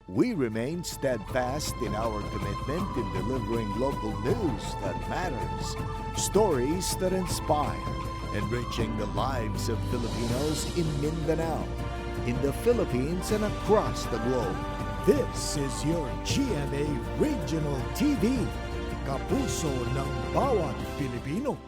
We remain steadfast in our commitment in delivering local news that matters, stories that inspire, enriching the lives of Filipinos in Mindanao, in the Philippines, and across the globe. This is your GMA Regional TV, kapuso ng bawat Pilipino.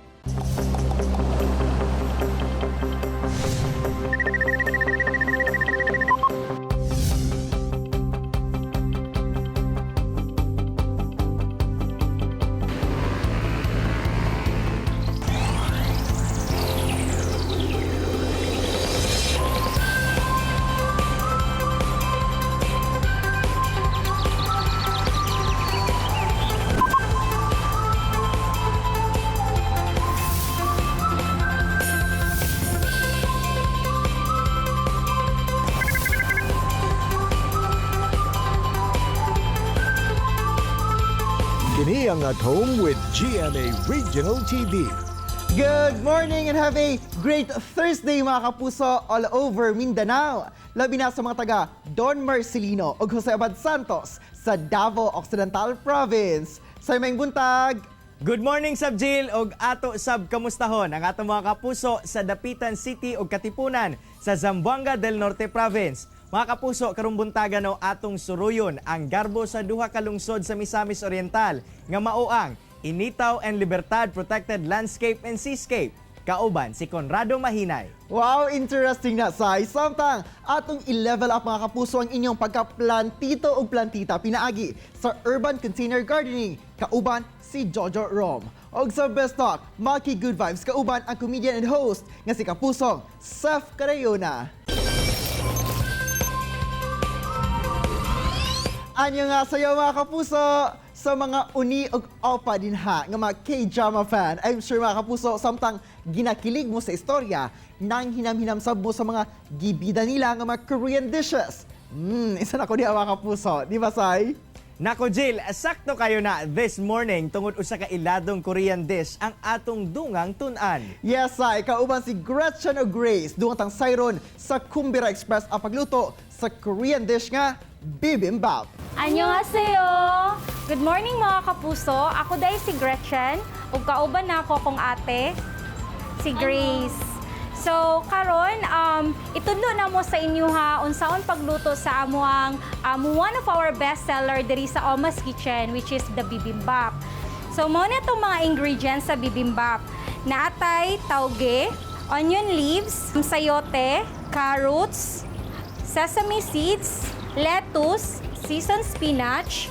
Kini ang At Home with GMA Regional TV. Good morning and have a great Thursday, mga kapuso, all over Mindanao. Labi na sa mga taga Don Marcelino ug Jose Abad Santos sa Davao Occidental Province. Sa maayong buntag. Good morning sab, Jill, og ato sab kamustahon ang atong mga kapuso sa Dapitan City ug Katipunan sa Zamboanga del Norte Province. Mga kapuso, karong buntaga no, atong suruyon ang garbo sa duha ka lungsod sa Misamis Oriental nga mao ang Initao and Libertad Protected Landscape and Seascape. Kauban si Conrado Mahinay. Wow, interesting na, Sai. Samtang atong i-level up, mga kapuso, ang inyong pagka-plantito o plantita pinaagi sa urban container gardening kauban si Jojo Rom. Og sa Best Talk, Maki Good Vibes kauban ang comedian and host nga si Kapusong Seth Carayona. Annyeonghaseyo, mga kapuso, sa mga unnie ug oppa dinha nga mga K-drama fan. I'm sure, mga kapuso, samtang ginakilig mo sa istorya, nang hinam-hinam sab mo sa mga gibida nila nga mga Korean dishes. Isa na ko diha, mga kapuso. Di ba, Sai? Nako Jill, sakto kayo na this morning tungod usa ka iladong Korean dish ang atong dungang tun-an. Yes, Sai. Kauban si Gretchen o Grace. Dugang tang sayron sa Kumbira Express ang pagluto sa Korean dish nga bibimbap. Annyeonghaseyo! Good morning, mga kapuso. Ako diay si Gretchen ug kauban na ako kong ate si Grace. So karon itudlo na mo sa inyo ha unsaon pagluto sa amuang one of our best seller diri sa Oma's Kitchen, which is the bibimbap. So mao na itong mga ingredients sa bibimbap. Naatay tauge, onion leaves, sayote, carrots, sesame seeds, lettuce, seasoned spinach,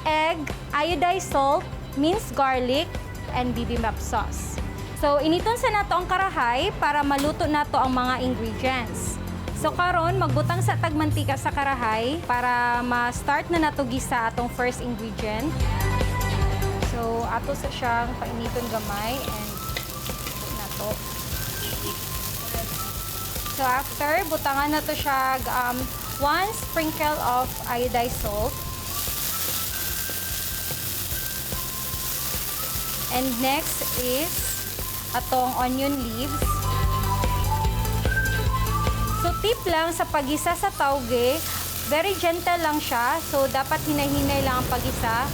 egg, iodized salt, minced garlic, and bibimbap sauce. So, initon sa nato ang karahay para maluto nato ang mga ingredients. So karon magbutang sa tag mantika sa karahay para ma-start na nato gisa atong first ingredient. So ato sa siyang painiton gamay and nato. So after, butangan na to siya one sprinkle of iodized salt. And next is atong onion leaves. So tip lang sa pagisa sa tauge, very gentle lang siya. So dapat hinay-hinay lang ang pagisa.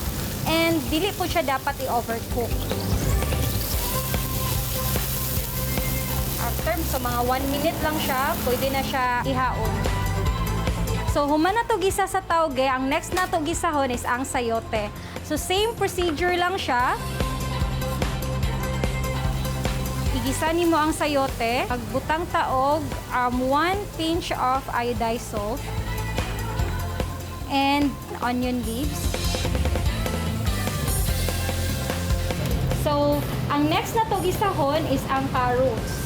And dili po siya dapat i-overcook. After, so mga 1 minute lang siya, pwede na siya ihaon. So, human na to gisa sa tauge, ang next na to gisahon is ang sayote. So, same procedure lang siya. Igisa nimo ang sayote. Pagbutang ta og one pinch of iodized salt and onion leaves. So, ang next na to gisahon is ang carrots.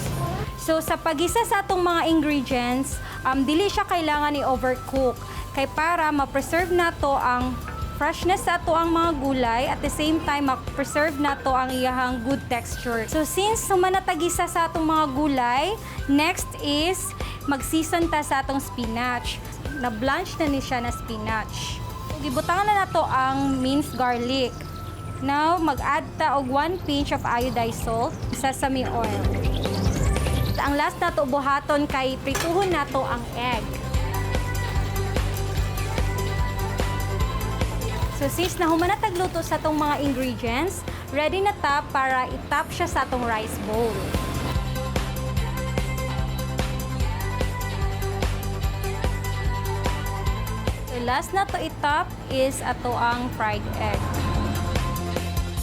So, sa pagisa sa atong mga ingredients, dili siya kailangan i-overcook. Kay para ma-preserve nato ang freshness sa ato ang mga gulay, at the same time ma-preserve nato ang iyahang good texture. So since human na tagisa sa atong mga gulay, next is mag-season ta sa atong spinach. Na-blanch na ni siya na spinach. So, gibutangan na nato ang minced garlic. Now, mag-add ta og 1 pinch of iodized salt, sesame oil. Ang last nato buhaton kay prituhon nato ang egg. So sis, nahuman na tagluto sa atong mga ingredients, ready na ta para itap siya sa atong rice bowl. So last na to itap is ato ang fried egg.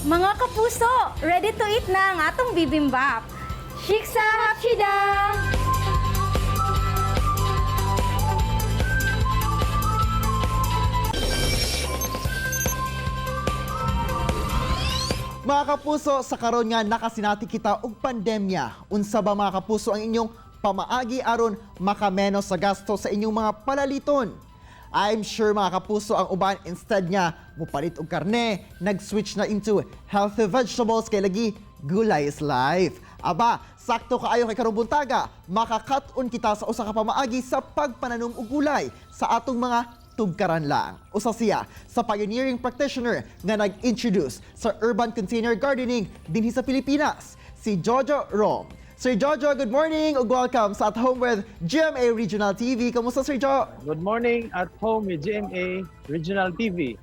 Mga kapuso, ready to eat na ang atong bibimbap. Shiksa hapshida! Mga kapuso, sa karon nga nakasinati kita og pandemya. Unsa ba, mga kapuso, ang inyong pamaagi aron makamenos sa gasto sa inyong mga palaliton? I'm sure, mga kapuso, ang uban, instead nga mupalit og karne, nag-switch na into healthy vegetables kay lagi gulay is life. Aba, sakto kaayo kay karong buntaga, makakat-on kita sa usa ka pamaagi sa pagpananom og gulay sa atong mga tugkaran lang. Usa siya sa pioneering practitioner nga nag-introduce sa urban container gardening dinhi sa Pilipinas, si Jojo Rom. Sir Jojo, good morning ug welcome sa At Home with GMA Regional TV. Kamusta, Sir Jo? Good morning, At Home with GMA Regional TV.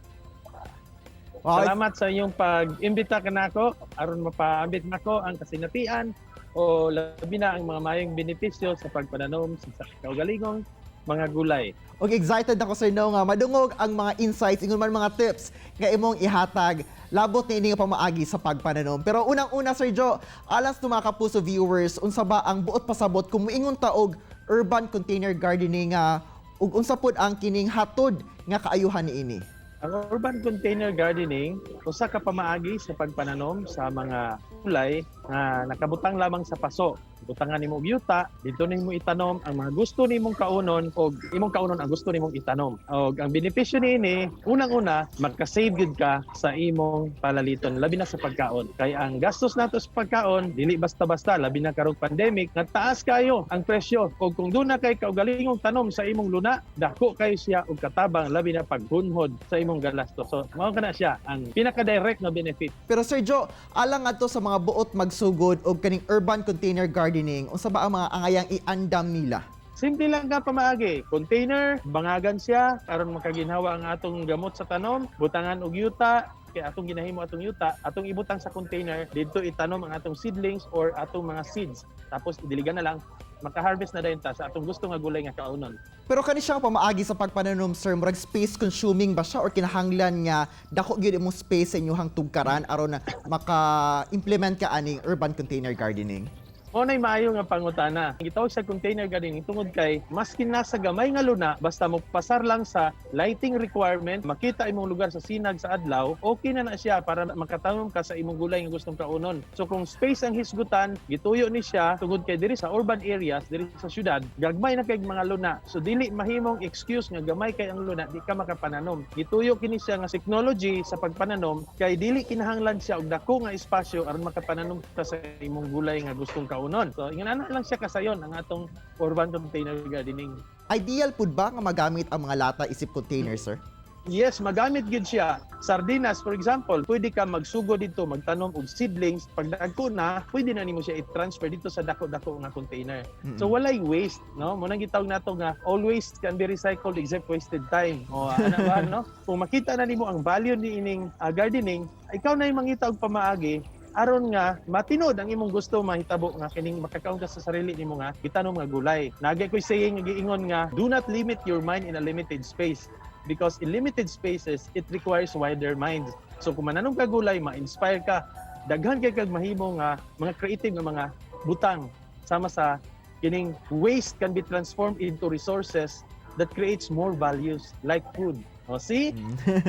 Wow. Salamat sa inyong pag-imbita kanako aron mapaambit nako ang kasinatian o labi na ang mga mayong benepisyo sa pagpananom sa kaugalingong mga gulay. Og excited ako, sir, no, nga madungog ang mga insights ingon man mga tips nga imong ihatag labot ni ini nga pamaagi sa pagpananom. Pero unang-una, Sir Jo, alang sa mga kapuso viewers, unsa ba ang buot pasabot kung moingon ta og urban container gardening nga ug unsa pod ang kining hatod nga kaayuhan niini? Ang urban container gardening, usa ka pamaagi sa pagpananom sa mga gulay nga nakabutang lamang sa paso. Butangan nimo og yuta, didto nimo itanom ang mga gusto nimong kaunon og imong kaunon ang gusto nimong itanom. Og ang benepisyo niini, unang-una, makasave gyud ka sa imong palaliton, labi na sa pagkaon. Kay ang gastos nato sa pagkaon dili basta-basta, labi na karong pandemic, nga taas kayo ang presyo. Og kung duna kay kaugalingong tanom sa imong luna, dako kayo siya og katabang, labi na paghunhod sa imong galasto. So mao kana siya ang pinaka-direct na benefit. Pero Sir Jo, alang adto sa mga buot magsugod og kaning urban container gardening, unsa ba ang mga angayang iandam nila? Simple lang ka pamaagi. Container, bangagan siya aron makaginhawa ang atong gamot sa tanom, butangan og yuta, kay atong ginahimo atong yuta, atong ibutang sa container, didto itanom ang atong seedlings or atong mga seeds. Tapos idiligan na lang, maka-harvest na dayon ta sa atong gusto nga gulay nga kaunon. Pero kani siya nga pamaagi sa pagpananom, sir, murag space consuming ba siya or kinahanglan nga dako gyud imong space sa inyong tugkaran aron na maka-implement ka aning urban container gardening? Mao nay maayo nga pangutana. Ang gitawag sa container gardening tungod kay maski nasa gamay nga luna, basta mo pasar lang sa lighting requirement, makita imong lugar sa sinag sa adlaw, okay na na siya para makatanom ka sa imong gulay nga gustong kaunon. So kung space ang hisgutan, gituyo ni siya tungod kay diri sa urban areas, diri sa syudad, gagmay na kay mga luna. So dili mahimong excuse nga gamay kay ang luna, di ka makapananom. Gituyo kini siya nga technology sa pagpananom kay dili kinahanglan siya og dako nga espasyo aron makapananom ka sa imong gulay nga gustong kaunon. So ingana lang siya kasayon ang atong urban container gardening. Ideal pud ba nga magamit ang mga lata isip container, sir? Yes, magamit gyud siya. Sardinas, for example, pwede ka magsugod dito, magtanom og seedlings. Pag dagko na, pwede na nimo siya i-transfer dito sa dako-dako nga container. So walay waste, no? Mo nang gitawag nato nga always can be recycled except wasted time. O ana ba, no? Kung makita na nimo ang value ni ining gardening, ikaw na yung mangita og pamaagi aron nga matinod ang imong gusto mahitabo nga kining makakaon ka sa sarili nimo nga gitanom nga gulay. Nagay ko'y saying nga giingon nga do not limit your mind in a limited space because in limited spaces it requires wider minds. So kung mananom ka gulay, ma-inspire ka, daghan kay kag mahimo nga mga creative nga mga butang sama sa kining waste can be transformed into resources that creates more values like food. O see?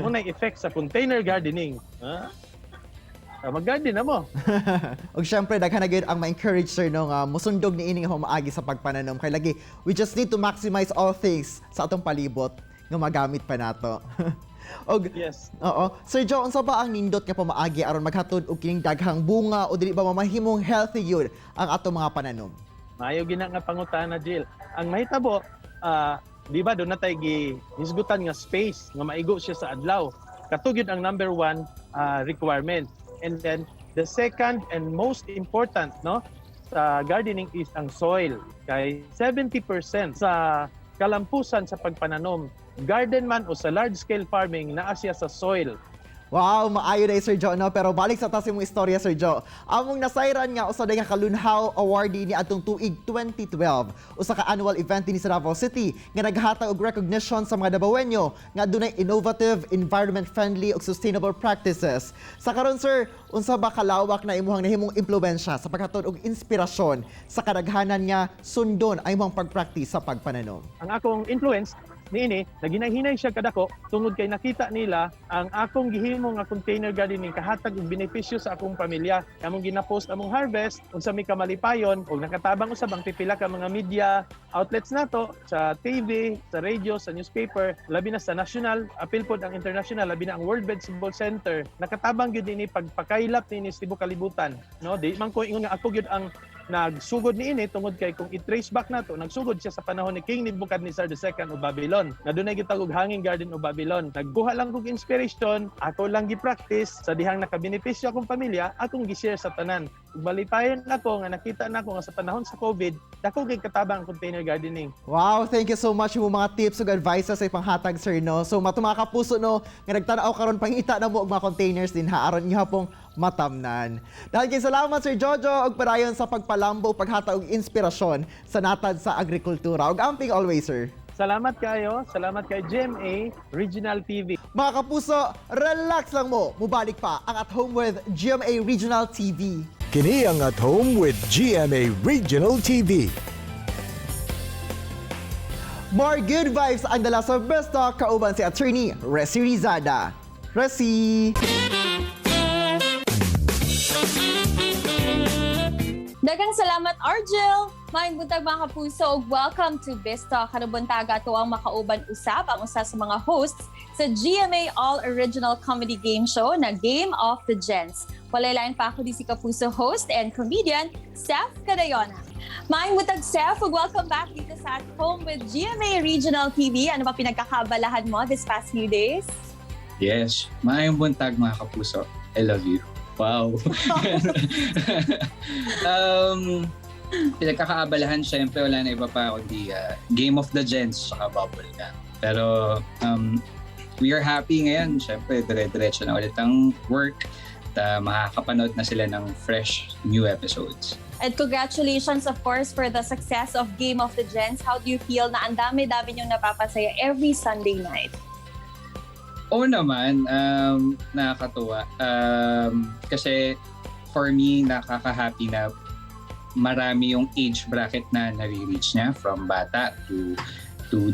Mao na effect sa container gardening. Ha? Ah, mag-garden na mo. Ug syempre daghan na gyud ang ma-encourage, sir, no, nga mosundog ni ining pamaagi sa pagpananom kay lagi we just need to maximize all things sa atong palibot nga magamit pa nato. Og Oo. Sir Joe, unsa ba ang nindot nga pamaagi aron maghatod og kining daghang bunga o dili ba mamahimong healthy gyud ang atong mga pananom? Maayo gina nga pangutana, Jill. Ang mahitabo, di ba doon na tayo hisgutan nga space nga maigo siya sa adlaw. Kato gyud ang number one requirement. And then the second and most important, no, sa gardening is ang soil. Kay 70% sa kalampusan sa pagpananom garden man o sa large scale farming, naa siya sa soil. Wow, maayo na, Sir Joe, no? Pero balik sa tas imong istorya, Sir Joe. Among nasayran nga usa nga kalunhaw awardee ni atong tuig 2012. Usa ka annual event dinhi sa Davao City nga naghatag og recognition sa mga Dabawenyo nga adunay innovative, environment-friendly ug sustainable practices. Sa karon, sir, unsa ba kalawak na imuhang nahimong impluwensya sa paghatod og inspirasyon sa kadaghanan nga sundon ang imong pagpractice sa pagpananom? Ang akong influence niini naghinay-hinay siya kadako tungod kay nakita nila ang akong gihimo nga container gardening kahatag og benepisyo sa akong pamilya. Among gina-post among harvest, unsa mi kamalipayon og nakatabang usab ang pipila ka mga media outlets nato sa TV, sa radio, sa newspaper, labi na sa national, apil pod ang international, labi na ang World Vegetable Center. Nakatabang gyud ini pagpakaylap niini sa tibuok kalibutan, no? Di man ko ingon nga ako gyud ang nagsugod niini tungod kay kung i-trace back nato, nagsugod siya sa panahon ni King Nebuchadnezzar II of Babylon na dunay gitawag og Hanging Garden of Babylon. Nagkuha lang kog inspiration, ako lang gi-practice sa dihang nakabenepisyo akong pamilya, akong gi-share sa tanan. Ug malipayon ako nga nakita nako nga sa panahon sa COVID, dako kay katabang ang container gardening. Wow, thank you so much yung mga tips ug advices sa ipanghatag, sir, no. So mato mga kapuso, no, nga nagtan-aw karon, pangita na mo og mga containers din ha aron inyo pong matamnan. Dahil kay salamat, Sir Jojo, og padayon sa pagpalambo, paghatag og inspirasyon sa natad sa agrikultura. Ug amping always, sir. Salamat kayo, salamat kay GMA Regional TV. Mga kapuso, relax lang mo. Mubalik pa ang At Home with GMA Regional TV. Kini ang At Home with GMA Regional TV. More good vibes ang dala sa Best Talk kauban si Attorney Resi Rizada. Resi! Daghang salamat, Argel! Maayong buntag, mga kapuso, ug welcome to Bista. Karong buntaga ato ang makauban usab ang usa sa mga hosts sa GMA All Original Comedy Game Show na Game of the Gents. Walay lain pa kundi si kapuso host and comedian Sef Cadayona. Maayong buntag, Sef, ug welcome back dito sa At Home with GMA Regional TV. Ano ba pinagkakabalahan mo this past few days? Yes. Maayong buntag, mga kapuso. I love you. Wow. Pinagkakaabalahan, syempre wala na iba pa kundi Game of the Gents saka Bubble Gang. Pero we are happy ngayon. Syempre, dire-diretso na ulit ang work. At makakapanood na sila ng fresh new episodes. And congratulations, of course, for the success of Game of the Gents. How do you feel na ang dami-dami niyong napapasaya every Sunday night? Oo naman, nakakatuwa. Kasi for me, nakaka-happy na marami yung age bracket na nare-reach niya from bata to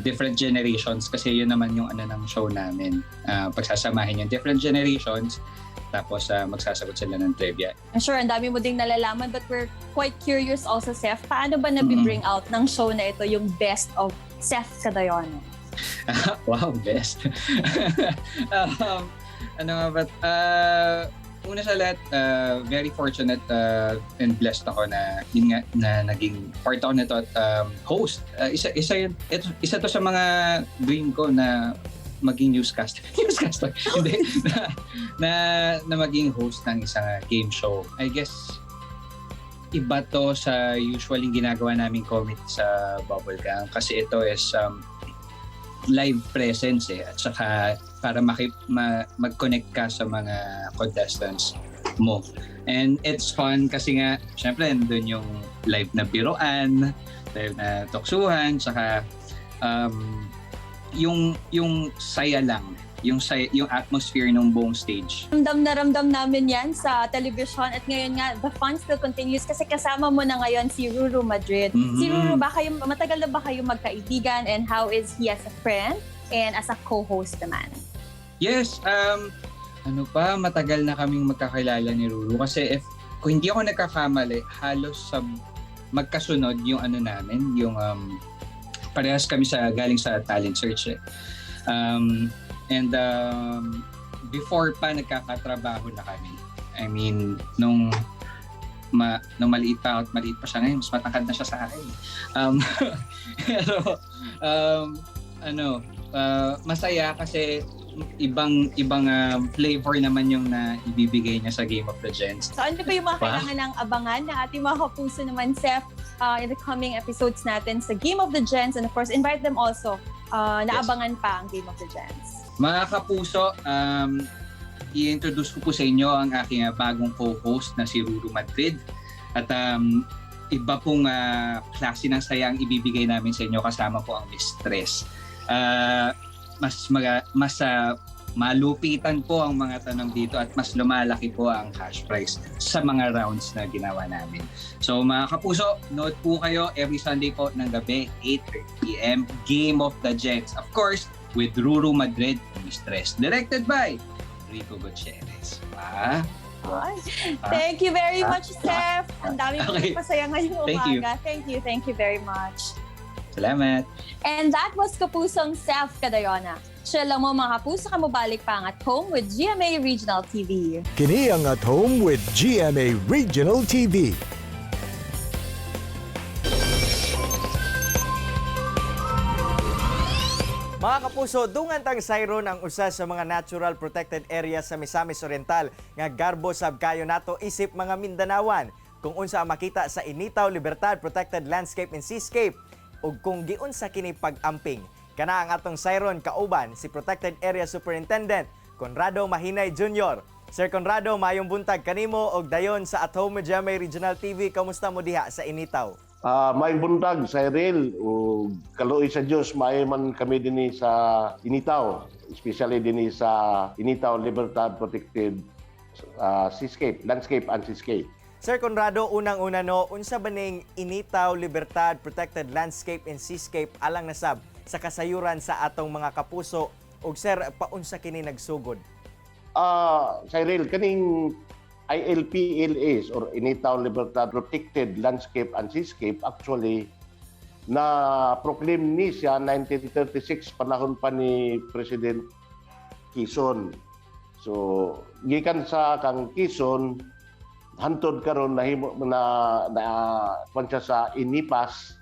different generations kasi yun naman yung ano ng show namin. Pagsasamahin yung different generations, tapos magsasagot sila ng trivia. I'm sure ang dami mo ding nalalaman, but we're quite curious also, Sef. Paano ba nabibring out ng show na ito yung best of Sef Cadayona? Wow, best. Ano nga ba? Una sa lahat, very fortunate and blessed ako na yun nga, na naging part ako nito at host. Isa to sa mga dream ko na maging newscaster. Newscaster. Hindi. Na maging host ng isang game show. I guess iba to sa usually ginagawa naming comedy sa Bubble Gang kasi ito is live presence eh, at saka para mag-connect ka sa mga contestants mo. And it's fun kasi nga syempre nandun yung live na biroan, live na tuksuhan, saka yung saya lang, yung atmosphere ng buong stage. Ramdam na ramdam namin yan sa television at ngayon nga, the fun still continues kasi kasama mo na ngayon si Ruru Madrid. Si Ruru ba kayo, matagal na ba kayo magkaibigan, and how is he as a friend and as a co-host naman? Yes, ano pa, matagal na kaming magkakilala ni Ruru kasi if kung hindi ako nagkakamali, halos sa magkasunod yung ano namin, yung parehas kami sa galing sa talent search eh. And before pa nagkakatrabaho na kami. I mean, nung maliit pa at maliit pa siya ngayon, mas matangkad na siya sa akin. Pero ano, masaya kasi ibang ibang flavor naman yung na ibibigay niya sa Game of the Gens. So ano pa yung mga Pa? kailangan ng abangan na ating mga kapuso naman, Seth, in the coming episodes natin sa Game of the Gens, and of course, invite them also na abangan pa ang Game of the Gens. Mga kapuso, i-introduce ko po sa inyo ang aking bagong co-host na si Ruru Madrid. At iba pong klase ng saya ang ibibigay namin sa inyo kasama po ang Mistress. Mas malupitan po ang mga tanong dito at mas lumalaki po ang cash prize sa mga rounds na ginawa namin. So mga kapuso, note po kayo every Sunday po ng gabi, 8:30 p.m., Game of the Gens. Of course, with Ruru Madrid, Mistress. Directed by Rico Gutierrez. Ah, Ay, thank you very much, Seth. Ang dami mong pasaya ngayong Thank you. umaga. Thank you. Thank you very much. Salamat. And that was Kapusong Seth Cadayona. Siya lang mo, mga kapuso, kamubalik pa ang At Home with GMA Regional TV. Kini ang At Home with GMA Regional TV. Mga kapuso, dungan tang sayron ang usa sa mga natural protected area sa Misamis Oriental nga garbo sab kayo nato isip mga Mindanawan. Kung unsa ang makita sa Initaw Libertad Protected Landscape and Seascape ug kung giunsa kini pag-amping. Kana ang atong sayron kauban si Protected Area Superintendent Conrado Mahinay Jr. Sir Conrado, mayong buntag kanimo og dayon sa At Home with GMA Regional TV. Kamusta mo diha sa Initaw? Maayong buntag, Cyril, ug kaluoy sa Dios, maayo man kami dinhi sa Initaw, especially dinhi sa Initaw Libertad Protected Seascape, Landscape and Seascape. Sir Conrado, unang-una no, unsa ba ning Initaw Libertad Protected Landscape and Seascape alang nasab sa kasayuran sa atong mga kapuso ug sir, paunsa kini nagsugod? Cyril, kaning ILPLS or Initaw Libertad Protected Landscape and Seascape actually na proclaim ni siya 1936, panahon pa ni President Quezon. So, gikan sa kang Quezon hantod karon nahimo na na kwan siya sa inipas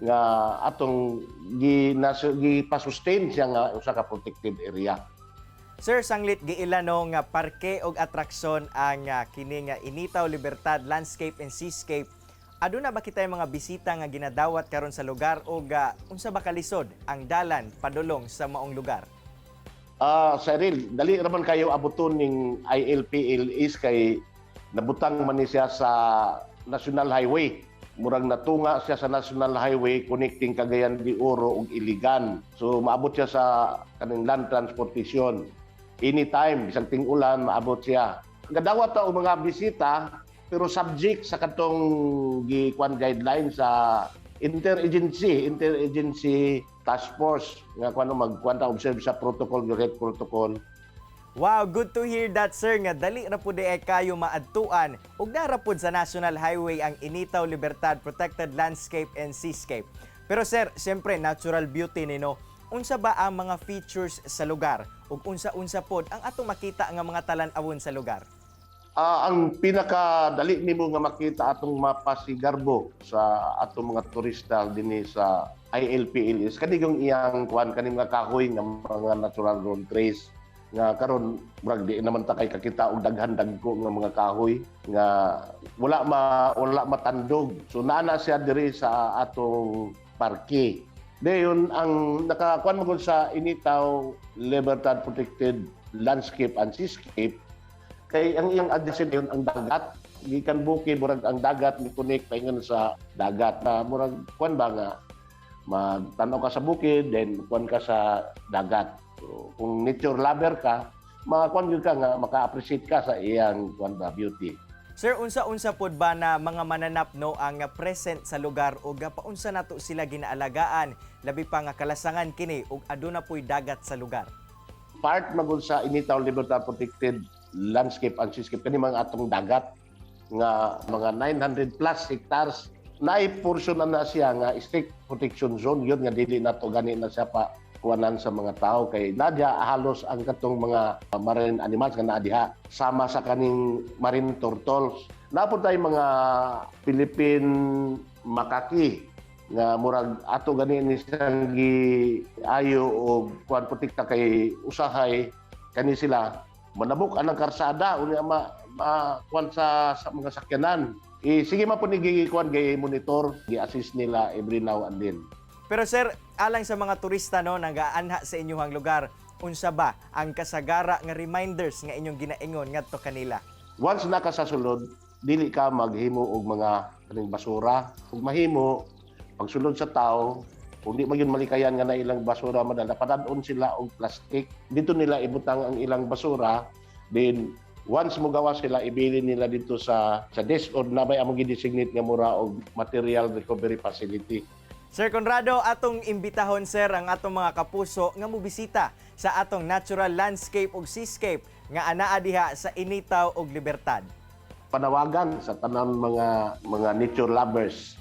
nga atong gi gipasustain siya nga usa ka protected area. Sir, sanglit giila no nga parke og atraksyon ang kini nga Initaw Libertad Landscape and Seascape. Aduna ba kitay mga bisita nga ginadawat karon sa lugar og unsa ba kalisod ang dalan padulong sa maong lugar? Cyril, dali raman kayo abuton ning ILPLS kay nabutang man ni siya sa National Highway. Murag natunga siya sa National Highway connecting Cagayan de Oro ug Iligan. So maabot siya sa kaning land transportation. Anytime, bisag ting-ulan, maabot siya. Gadawat ta og mga bisita pero subject sa katong gikuan guidelines sa interagency interagency task force nga kuno magkuan ta observe sa protocol, health protocol. Wow, good to hear that, sir, nga dali ra pud diay kayo maadtuan ug nara pud sa National Highway ang Initaw Libertad Protected Landscape and Seascape. Pero sir, siyempre natural beauty nino. Unsa ba ang mga features sa lugar ug unsa-unsa pod ang atong makita nga mga talan-awon sa lugar? Ang pinakadali nimo nga makita atong mapa si Garbo sa atong mga turista dinhi sa ILPL is kanigong iyang kuan, kaning mga kahoy nga mga natural grown trees nga karon murag di naman ta kay kakita og daghan dagko nga mga kahoy nga wala matandog. So naa na siya diri sa atong parke. Dayon ang nakakuan mo sa Initaw Libertad Protected Landscape and Seascape kay ang iyang adjacent yun ang dagat gikan bukid, murag ang dagat ni connect paingon sa dagat na murag kuan ba nga magtan-aw ka sa bukid then kuan ka sa dagat. So, kung nature lover ka, makakuan gyud ka nga maka-appreciate ka sa iyang kuan ba, beauty. Sir, unsa-unsa pod ba na mga mananap no ang present sa lugar ug paunsa nato sila ginaalagaan, labi pa nga kalasangan kini ug aduna poy dagat sa lugar? Part magud sa Initaw Libertad Protected Landscape and Seascape kani mga atong dagat nga mga 900 plus hectares. Naay portion na na siya nga strict protection zone yun nga dili nato gani na siya pa kuanan sa mga tao kay nadya halos ang katong mga marine animals nga naa diha sama sa kaning marine turtles. Naa pod tay mga Philippine makaki. Nga murag ato gani ni siyang gi ayo og kuan, protekta, kay usahay kani sila manabok anang karsada, unya ma kuan sa mga sakyanan. Eh, sige man po ni gi kuan, gi monitor, gi assist nila every now and then. Pero sir, alang sa mga turista, no, nagaanha sa inyong lugar, unsa ba ang kasagara nga reminders nga inyong ginaingon ngadto kanila? Once na ka sa sulod, dili ka maghimo og mga kaning basura. Kung mahimo, pagsulod sa tao, kung di man yun malikayan nga na ilang basura madala, padadon sila og plastic. Dito nila ibutang ang ilang basura. Then once mo gawa sila, ibilin nila dito sa desk or na may among gi-designate nga mura og material recovery facility. Sir Conrado, atong imbitahon, sir, ang atong mga kapuso nga mobisita sa atong natural landscape ug seascape nga anaa diha sa Initao ug Libertad. Panawagan sa tanan mga nature lovers.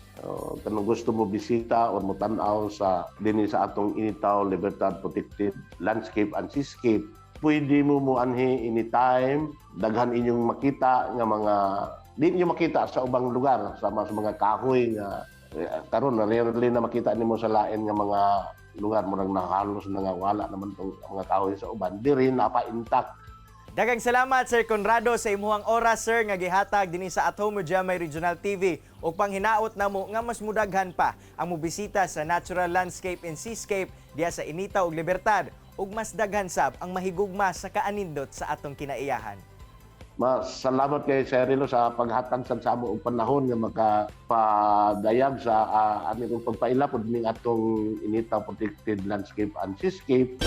Kanang gusto mo bisita or mo tan-aw sa dinhi sa atong Initao Libertad Protected Landscape and Seascape, pwede mo muanhi anytime. Daghan inyong makita nga mga di niyo makita sa ubang lugar, sama sa mga kahoy nga karon na rarely na makita nimo sa lain nga mga lugar. Murag nakahalos na nga wala naman tong mga kahoy sa uban. Diri napa intact. Daghang salamat, Sir Conrado, sa imuhang oras, sir, nga gihatag dinhi sa At Home with GMA Regional TV ug panghinaot namo nga mas mudaghan pa ang mobisita sa natural landscape and seascape diha sa Initao ug Libertad ug mas daghan sab ang mahigugma sa kaanindot sa atong kinaiyahan. Mas salamat kay Cyrilo sa paghatag sa amo og panahon nga makapadayag sa aming pagpaila pod ning atong Initao Protected Landscape and Seascape.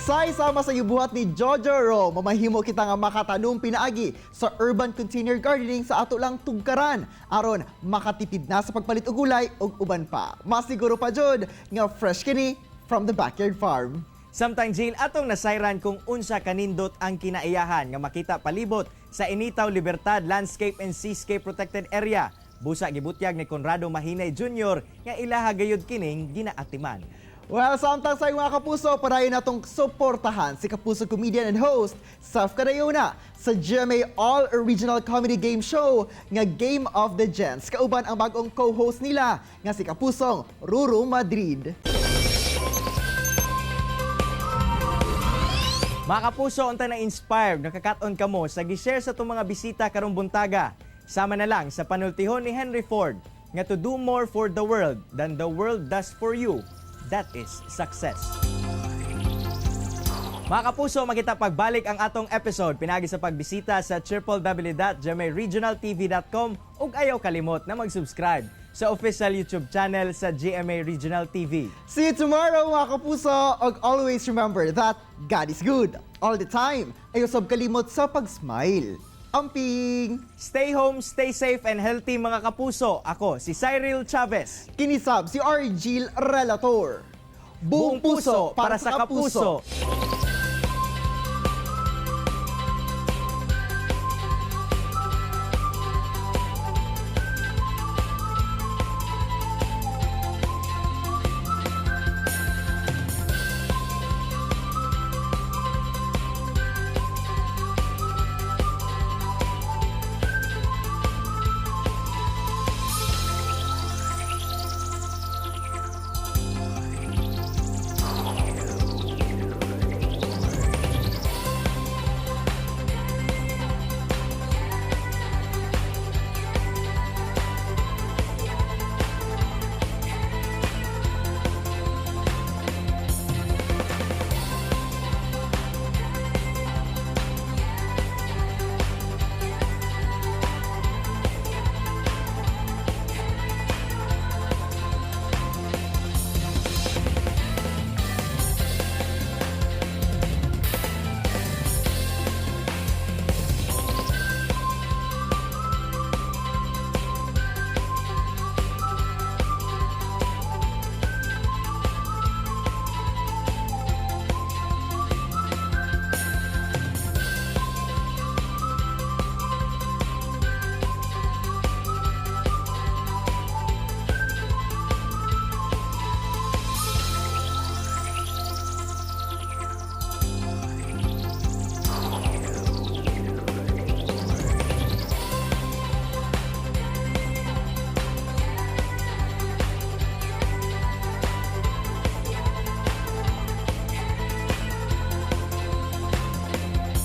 Say sama sa gibuhat ni Jojo Ro, mamahimo kita nga makatanom pinaagi sa urban container gardening sa ato lang tugkaran aron makatipid na sa pagpalit og gulay ug uban pa. Masiguro pa jud nga fresh kini from the backyard farm. Samtang Jill, atong nasayran kung unsa kanindot ang kinaiyahan nga makita palibot sa Initao Libertad Landscape and Seascape Protected Area. Busa gibutyag ni Conrado Mahinay Jr. nga ilaha gayud kining ginaatiman. Well, samtang sa mga kapuso, padayon natong suportahan si Kapuso comedian and host Saf Cadayona sa GMA All Original Comedy Game Show nga Game of the Gents. Kauban ang bagong co-host nila nga si Kapusong Ruru Madrid. Mga kapuso, unta na inspired, nakakat-on kamo sa gi-share sa itong mga bisita karong buntaga. Sama na lang sa panultihon ni Henry Ford nga to do more for the world than the world does for you. That is success. Mga kapuso, makita pagbalik ang atong episode pinagi sa pagbisita sa www.gmaregionaltv.com ug ayaw kalimot na mag-subscribe sa official YouTube channel sa GMA Regional TV. See you tomorrow, mga kapuso! Ug always remember that God is good all the time. Ayaw sab kalimot sa pag-smile. Amping! Stay home, stay safe and healthy, mga kapuso. Ako si Cyril Chavez. Kini sab si Argil Relator. Buong puso para sa kapuso.